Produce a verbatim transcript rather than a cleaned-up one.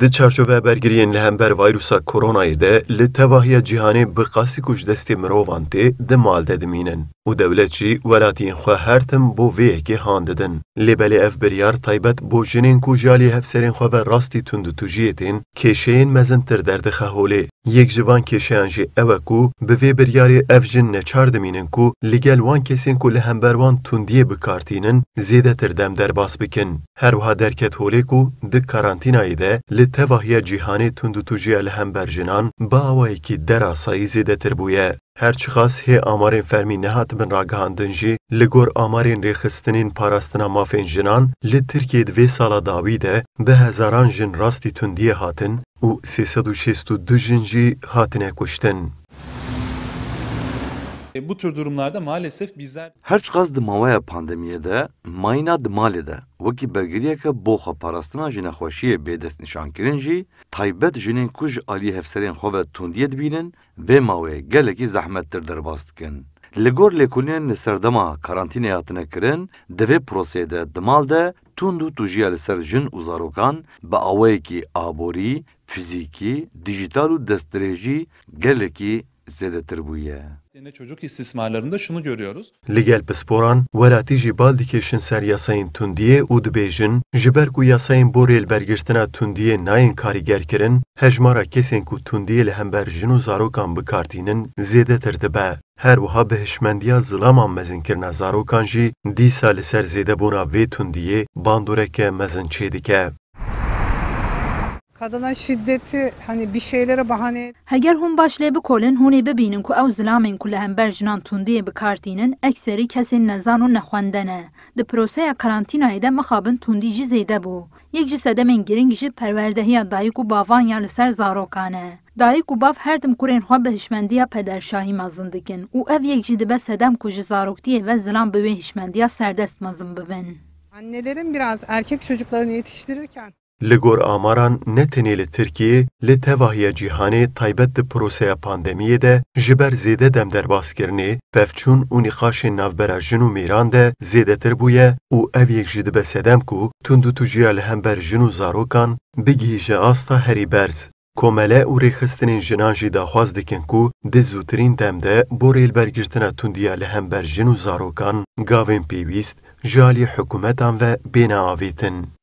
Di çarçoveya bergiriyên li hember vayrusa koronayê de li tevahiya cîhanê bi qasî ku ji destê mirovan tê di mal de dimînin û dewlet jî welatiyên xwe her tim bo vê yekê han didin. Lê belê ev biryar taybet bo jinên ku ji alî hevserên xwe ve rastî tundûtûjiyê tên, kêşeyên mezintir derdixe holê. Yek ji van kêşeyan jî ew e ku bi vê biryarê ev jin neçar dimînin ku li gel wan kesên ku li hember wan tundiyê bi kar tînin zêdetir dem derbas bikin. Her wiha derket holê ku di karantînayê de li tevahiya cîhanê tundûtûjiya li hember jinan bi awayekî derasayî zêdetir bûye. Her çiqas hê amarên fermî nehatibin ragihandin jî, li gor amarên rêxistinên parastina mafên jinan, li Tirkiyê di vê sala dawî de bi hezaran jin rastî tundiyê hatin û sê sed û şêst û du jin jî hatine kuştin. E, bu tür durumlarda maalesef bizler Her çiqas di maweya pandemiyê de mayîna di malê de wekî bergiriyeke bo xwe parastina ji nexweşiyê bê destnîşankirin jî, taybet jinên ku ji alî hevserên xwe ve tundiyê dibînin, vê mawê gelekî zehmettir derbas dikin. Li gor lêkolînên li serdema karantînê hatine kirin, di vê proseyê de di mal de tund û tûjiya li ser jin û zarokan bi awayekî aborî, fizîkî, dijîtal û destdirêjî gelekî zêdetir bûye. Yine çocuk istismarlarında şunu görüyoruz. Li gel pisporan, welatî jî bal dikêşin ser yasayên tundiyê û dibêjin, ji ber ku yasayên bo rêlbergirtina tundiyê nayên karîgerkirin, hejmara kesên ku tundiyê li hember jin û zarokan bi kar tînin zêdetir dibe. Her wiha bi hişmendiya zilaman mezinkirina zarokan jî dîsa li ser zêdebûna vê tundiyê bandoreke mezin çêdike. Kadına şiddeti hani bir şeylere bahane et. Heger hûn baş lê bikolin, hûn ê bibînin ku ew zilamên ku li hember jinan tundiyê bi kar tînin, ekserî kesên nezan û nexwende ne. Di proseya karantînayê de mixabin tundî jî zêde bû. Yek ji sedemên girîng jî perwerdehiya dayik û bavan ya li ser zarokan e. Dayik û bav her tim kurên xwe bi hişmendiya pederşahî mezin dikin û ev yek jî dibe sedem ku ji zaroktiyê ve zilam bi wê hişmendiya serdest mezin bibin. Annelerin biraz erkek çocuklarını yetiştirirken Li gor amaran ne tenê li Tirkiyê, li tevahiya cîhanê taybet di proseya pandemiyê de ji ber zêde dem derbaskirinê, pevçûn û nîqaşên navbera jin û mêran de zêdetir bûye û ev yek jî dibe sedem ku tundûtûjiya li hember jin û zarokan bigihîje asta herî berz. Komele û rêxistinên jinan jî daxwaz dikin ku di zûtirîn dem de bo rêlbergirtina tundiya li hember jin û zarokan gavên pêwîst ji alî hikûmetan ve bêne avêtin.